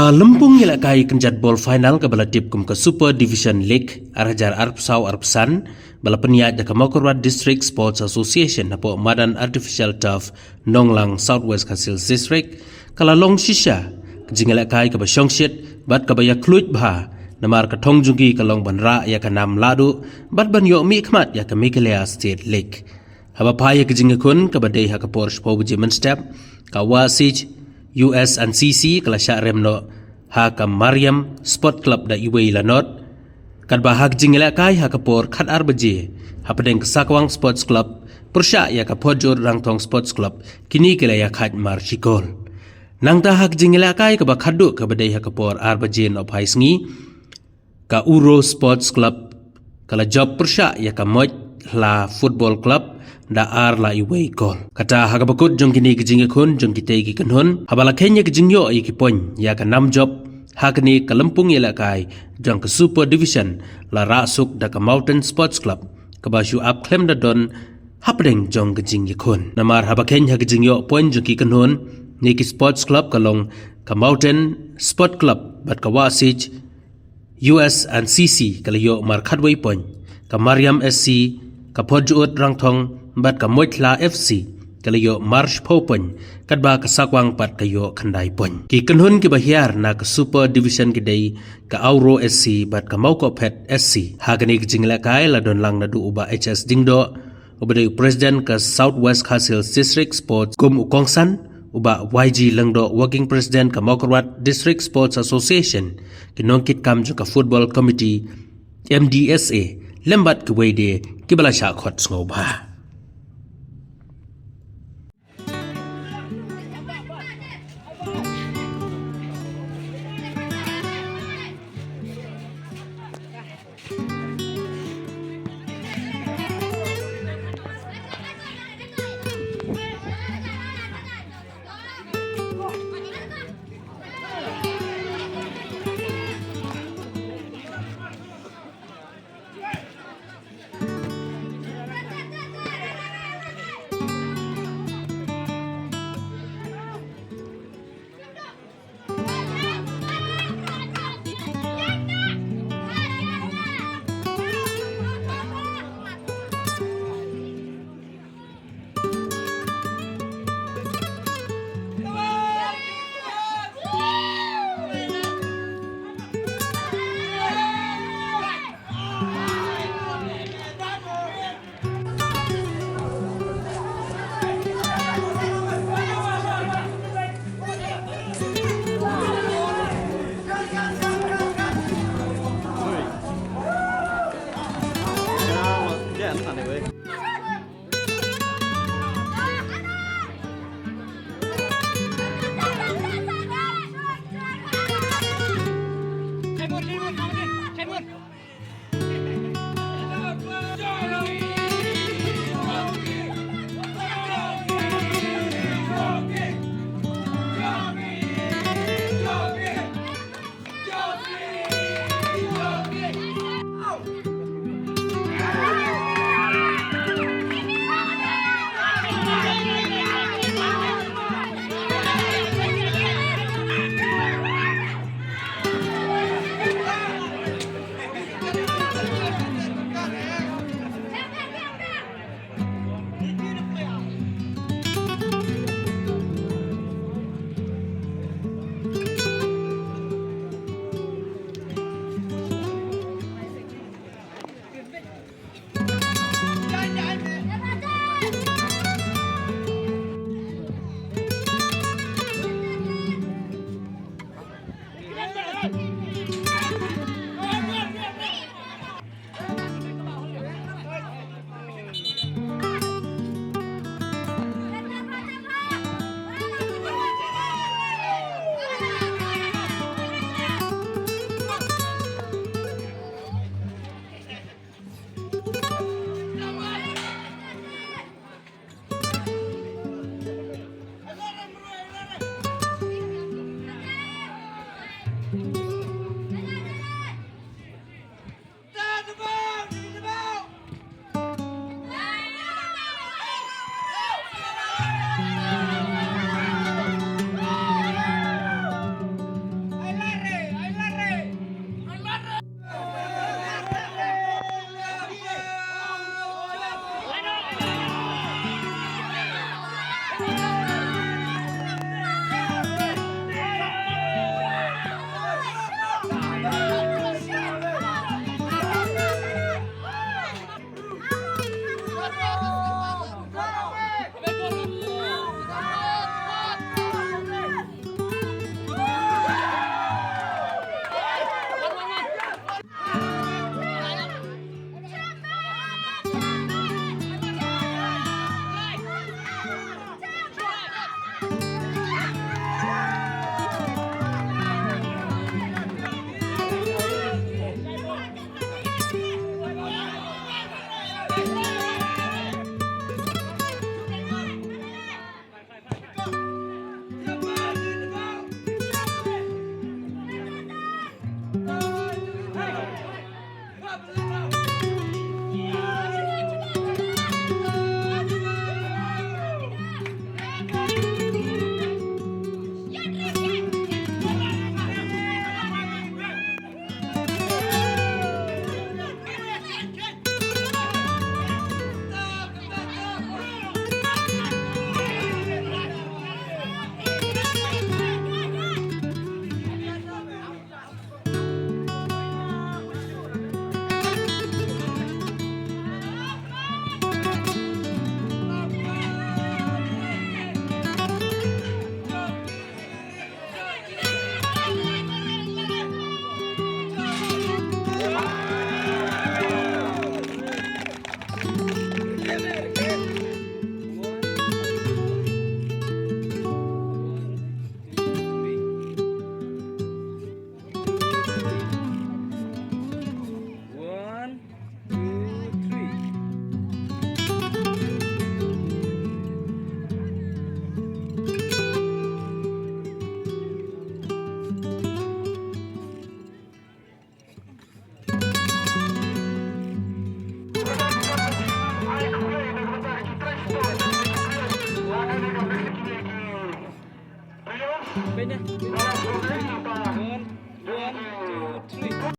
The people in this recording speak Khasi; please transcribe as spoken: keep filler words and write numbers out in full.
Ka lympung ïalehkai kynjat ball final kaba la tip kum ka Super Division League ar hajar arphew saw arphew san, ba la pynïaid da ka Mawkyrwat District Sports Association hapoh madan Artificial Turf, Nonglang, South West Khasi Hills District, ka la long shisha ka jingïalehkai kaba shongshit bad kaba ïakhlad bha, namar ka thong jong ki ka long ban rah ïa ka nam lahduh bad ban ïoh mihkhmat ïa ka Meghalaya State League. Haba phai ïa ka jingïakhun kaba dei ha ka por shiphew baje mynstep, ka Wahsij U S and C C ka la shah rem noh ha ka Mariam Sport Club da iwei la nod. Katba ha ka jingïalehkai ha ka por khatar baje, hapdeng ka Sakwang Sports Club pyrshah ïa ka Photjot Rangthong Sports Club, kine ki la ïakhaid mar shi kol. Nangta ha ka jingïalehkai kaba khatduh kaba dei ha ka por ar baje nohphai sngi, ka Uro Sports Club ka la jop pyrshah ïa ka Moit Hla Football Club da ar la iwei kol. Kata ha kaba kut jong kine ki jingïakhun jong kitei ki kynhun, haba la kheiñ ïa ka jingïoh ïa ki point ïa ka nam jop ha kane ka lympung ïalehkai jong ka Super Division, la rah suk da ka Mountain Sports Club, kaba shu ap khlem da don hapdeng jong ka jingïakhun. Namar haba kheiñ ha ka jingïoh point jong ki kynhun ne ki sports club ka long ka Mountain Sport Club bad ka Wahsij U S and C C ka la ïoh mar khatwei point, ka Mariam S C, ka Photjot Rangthong bad ka Moit Hla F C ka la ïoh mar shiphew point, katba ka Sakwang pat ka ïoh khyndai point. Ki kynhun kiba hiar na ka Super Division ki dei ka Auro S C bad ka Mawkohphet S C. Ha kane ka jingïalehkai la don lang naduh u Bah H S Diengdoh, uba dei u President ka South West Khasi Hills District Sports kum u kongsan, u Bah Y G Lyngdoh, Working President ka Mawkyrwat District Sports Association, ki nongkitkam jong ka Football Committee, M D S A, lem bad kiwei de kiba la shah khot sngewbha.